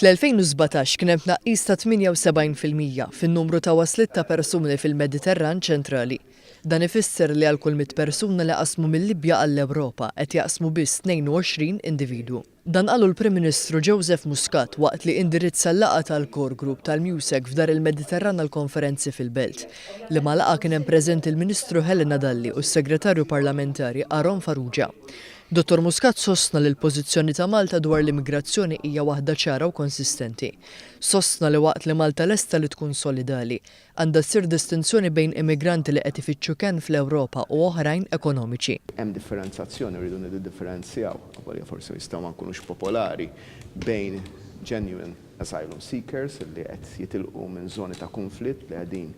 Fl-2017 kien hemm tnaqqis ta' 78% fin-numru ta' wasliet ta' persuni fil-Mediterran ċentrali. Dan ifisser li għal kull 100 persuna li qasmu mil-Libja għall-Ewropa qed jaqsmu biss 22 individwu. Dan qalu l-Prim Ministru Joseph Muscat waqt li indirizza l-laqgħa tal-Core Group tal-MEUSAC f'Dar il-Mediterran għall-Konferenzi fil-Belt. Liema laqgħa kien hemm preżenti l-Ministru Helena Dalli u s-Segretarju Parlamentari Aaron Farrugia. Dottor Muscat sostna li l-pożizzjoni ta' Malta dwar l-immigrazzjoni hija waħda ċara u konsistenti. Sostna li waqt li Malta lesta li tkun solidali, għandha ssir distinzjoni bejn immigranti li qed ifittxu kenn fl-Ewropa u oħrajn ekonomiċi. Hemm differenzazzjoni, rridu niddifferenzjaw, avolja forsi jistgħu ma nkunux popolari, bejn genuine asylum seekers li qed jitilqu minn żoni ta' kunflitt li qegħdin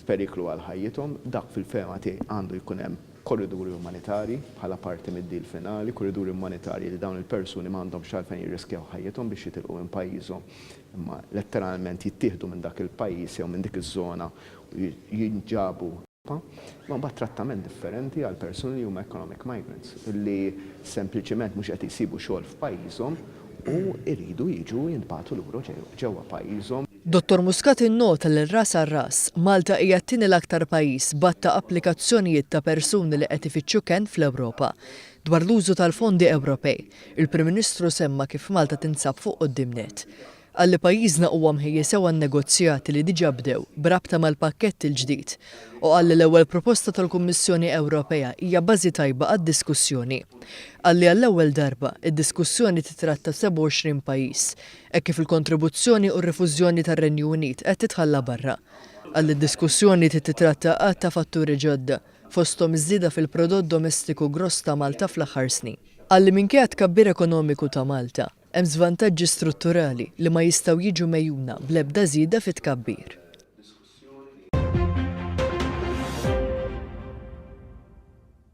f'periklu għal ħajjithom. Dak fil-fehma tiegħi għandu jkun hemm korriduri umanitarji bħala parti mid-deal finali, korriduri umanitarji li dawn il-persuni m'għandhomx għalfejn jirriskjaw ħajjithom biex jitilqu minn pajjiżhom, imma letteralment jittieħdu minn dak il-pajjiż jew minn dik iż-żona u jinġabu. Imma mbagħad trattament differenti għal persuni li huma economic migrants, li sempliċement mhux qed isibu xogħol f'pajjiżhom u jridu jiġu jintbagħtu lura ġewwa pajjiżhom. Dottor Muscat innota li ras għal ras, Malta hija t-tieni l-aktar pajjiż b'għadd ta' applikazzjonijiet ta' persuni li qed ifittxu kenn fl-Ewropa. Dwar l-użu tal-fondi Ewropej, il-Prim Ministru semma kif Malta tinsab fuq quddiem nett. Qal li pajjiżna huwa mħejji sew għan-negozjati li diġà bdew b'rabta mal-pakkett il-ġdid u qal li l-ewwel proposta tal-Kummissjoni Ewropea hija bażi tajba għad-diskussjoni. Qal li għall-ewwel darba, id-diskussjoni titratta 27 pajjiż, hekk kif il-kontribuzzjoni u r-rifużjoni tar-Renju Unit qed titħalla barra. Qal li d-diskussjoni trid titratta għadd ta' fatturi ġodda, fosthom iż-żieda fil-prodott domestiku gross ta' Malta fl-aħħar snin. Qal li minkejja t-tkabbir ekonomiku ta' Malta, hemm żvantaġġi strutturali li ma jistgħu jiġu megħjuna bl-ebda żieda fit-tkabbir.